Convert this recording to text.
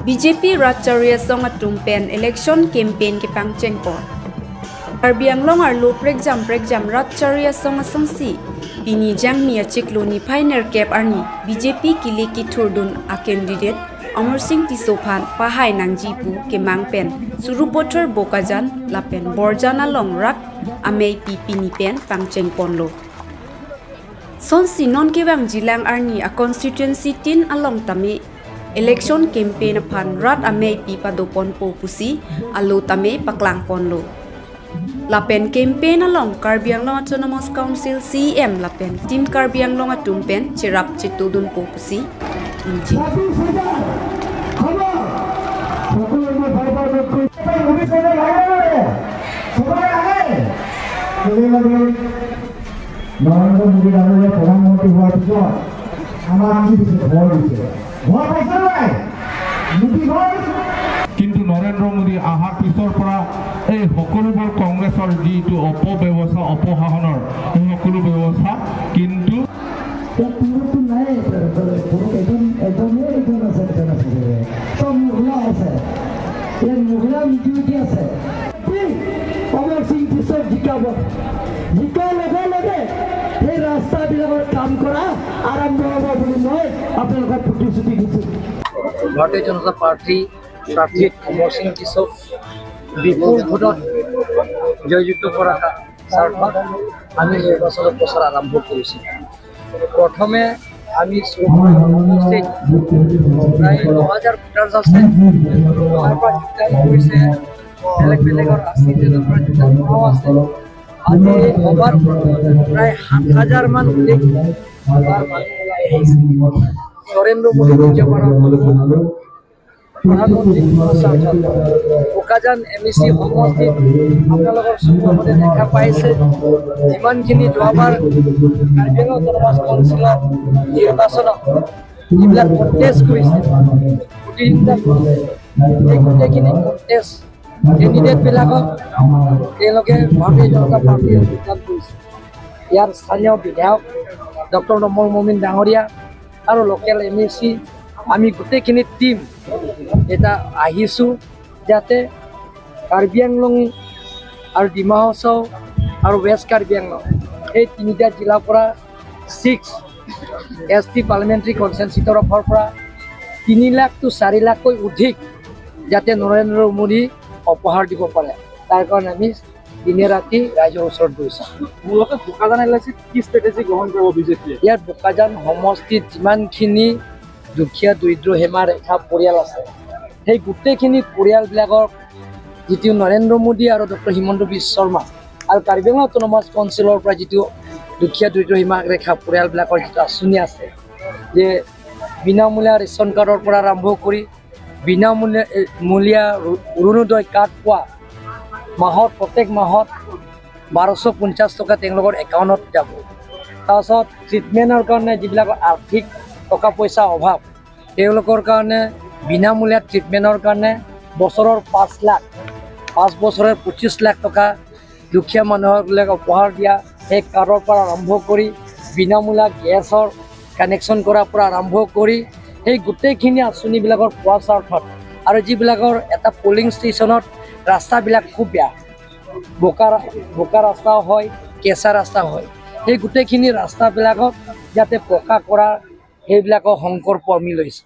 BJP Ratcharia song atum pen election campaign ke pangcheng por. Karbi Anglong arlo pregjam pregjam Ratcharia song asongsi bini jangmi achikloni final cap arni BJP kile ki thurdun a candidate Amar Singh Tisophan pahai nangji pu ke mangpen Surupothor Bokajan lapen Borjan along rak amei PP ni pen pangcheng ponlo. Sonsi non kewang jilang arni a constituency tin along tame election campaign phan rat amei pi padopon po pusi alo tame paklang ponlo. Lapen campaign along Karbi Anglong Autonomous Council CM lapen team Karbi Anglong atumpen chirap chitudun po pusi inji. Narendra Modi ডাঙৰীয়া প্ৰধানমন্ত্ৰী হোৱাৰ পিছত আমাক কি দিছে? ঘৰ দিছে। ঘৰ পাইছে নাই? মোদী ঘৰ। কিন্তু নৰেন্দ্ৰ মোদী অহাৰ পিছৰ পৰা এই সকলোবোৰ কংগ্ৰেছৰ যিটো অপব্যৱস্থা, অপশাসনৰ এই সকলো ব্যৱস্থা কিন্তু নাই। এজন আছে, এজন আছে, চব মহিলা আছে, ইয়াত মহিলা মেজৰিটি আছে। অমৰ সিং পিছত জিকাব, জিকাৰ লগে লগে সেই ৰাস্তাবিলাকৰ কাম কৰা আৰম্ভ হ'ব বুলি মই আপোনালোকক প্ৰতিশ্ৰুতি দিছোঁ। ভাৰতীয় জনতা পাৰ্টি প্ৰাৰ্থী অমৰ সিং টিছক বিপুল ভোটত জয়যুক্ত কৰাৰ স্বাৰ্থত আমি নিৰ্বাচনৰ প্ৰচাৰ আৰম্ভ কৰিছোঁ। প্ৰথমে আমি সমষ্টিত প্ৰায় 9000 ভোটাৰ্ছ আছে, তাৰ পৰা যোগদান কৰিছে বেলেগ বেলেগৰ আশীজনৰ পৰা যোগদান কৰাও আছে। আজি সভাৰ প্ৰায় 7000 মান অধিক মানুহ ওলাই আহিছে। নৰেন্দ্ৰ মোদী প্ৰধানমন্ত্ৰী স্বাৰ্থত বোকাজান এম ই চি সমষ্টিত আপোনালোকৰ চকুৰ আগতে দেখা পাইছে যিমানখিনি যোৱাবাৰ কাৰ্বি আংলং অট'নমাছ কাউন্সিলৰ নিৰ্বাচনত যিবিলাক কণ্টেষ্ট কৰিছে, প্ৰতিদ্বন্দ্বিতা কৰিছে, সেই গোটেইখিনি কণ্টেষ্ট কেণ্ডিডেটবিলাকক তেওঁলোকে ভাৰতীয় জনতা পাৰ্টীয়ে যোগদান কৰিছে। ইয়াৰ স্থানীয় বিধায়ক ডক্টৰ নমল মমিন ডাঙৰীয়া আৰু লোকেল এম ই চি আমি গোটেইখিনি টীম এটা আহিছোঁ যাতে কাৰ্বি আংলং আৰু ডিমা হাছাও আৰু ৱেষ্ট কাৰ্বি আংলং এই তিনিটা জিলাৰ পৰা 6 এছ টি পাৰ্লিমেণ্টাৰী কনষ্টিটুৱেঞ্চিৰ তৰফৰ পৰা 3 লাখ টু 4 লাখকৈ অধিক যাতে নৰেন্দ্ৰ মোদী উপহাৰ দিব পাৰে, তাৰ কাৰণে আমি দিনে ৰাতি ৰাইজৰ ওচৰত গৈছোঁ। মূলতঃ বোকাজান এলেকাত কি ষ্ট্ৰেটেজি গ্ৰহণ কৰিব বিজেপিয়ে? ইয়াত বোকাজান সমষ্টিত যিমানখিনি দুখীয়া দৰিদ্ৰ সীমা ৰেখা পৰিয়াল আছে, সেই গোটেইখিনি পৰিয়ালবিলাকক যিটো নৰেন্দ্ৰ মোদী আৰু ডক্টৰ হিমন্ত বিশ্ব শৰ্মা আৰু কাৰ্বি আংলং অট'নমাছ কাউন্সিলৰ পৰা যিটো দুখীয়া দৰিদ্ৰ সীমা ৰেখা পৰিয়ালবিলাকৰ যিটো আঁচনি আছে যে বিনামূলীয়া ৰেচন কাৰ্ডৰ পৰা আৰম্ভ কৰি বিনামূলীয়া অৰুণোদয় কাৰ্ড পোৱা মাহত প্ৰত্যেক মাহত 1250 টকা তেওঁলোকৰ একাউণ্টত যাব। তাৰপাছত ট্ৰিটমেণ্টৰ কাৰণে যিবিলাকৰ আৰ্থিক টকা পইচাৰ অভাৱ, তেওঁলোকৰ কাৰণে বিনামূলীয়া ট্ৰিটমেণ্টৰ কাৰণে বছৰৰ 5 লাখ, 5 বছৰৰ 25 লাখ টকা দুখীয়া মানুহক উপহাৰ দিয়া সেই কাৰ্ডৰ পৰা আৰম্ভ কৰি বিনামূলীয়া গেছৰ কানেকশ্যন কৰাৰ পৰা আৰম্ভ কৰি সেই গোটেইখিনি আঁচনিবিলাকৰ পোৱা স্বাৰ্থত আৰু যিবিলাকৰ এটা পলিং ষ্টেচনত ৰাস্তাবিলাক খুব বেয়া, বোকা ৰাস্তাও হয়, কেঁচা ৰাস্তা হয়, সেই গোটেইখিনি ৰাস্তাবিলাকক যাতে পকা কৰা সেইবিলাকৰ সংকল্প আমি লৈছোঁ।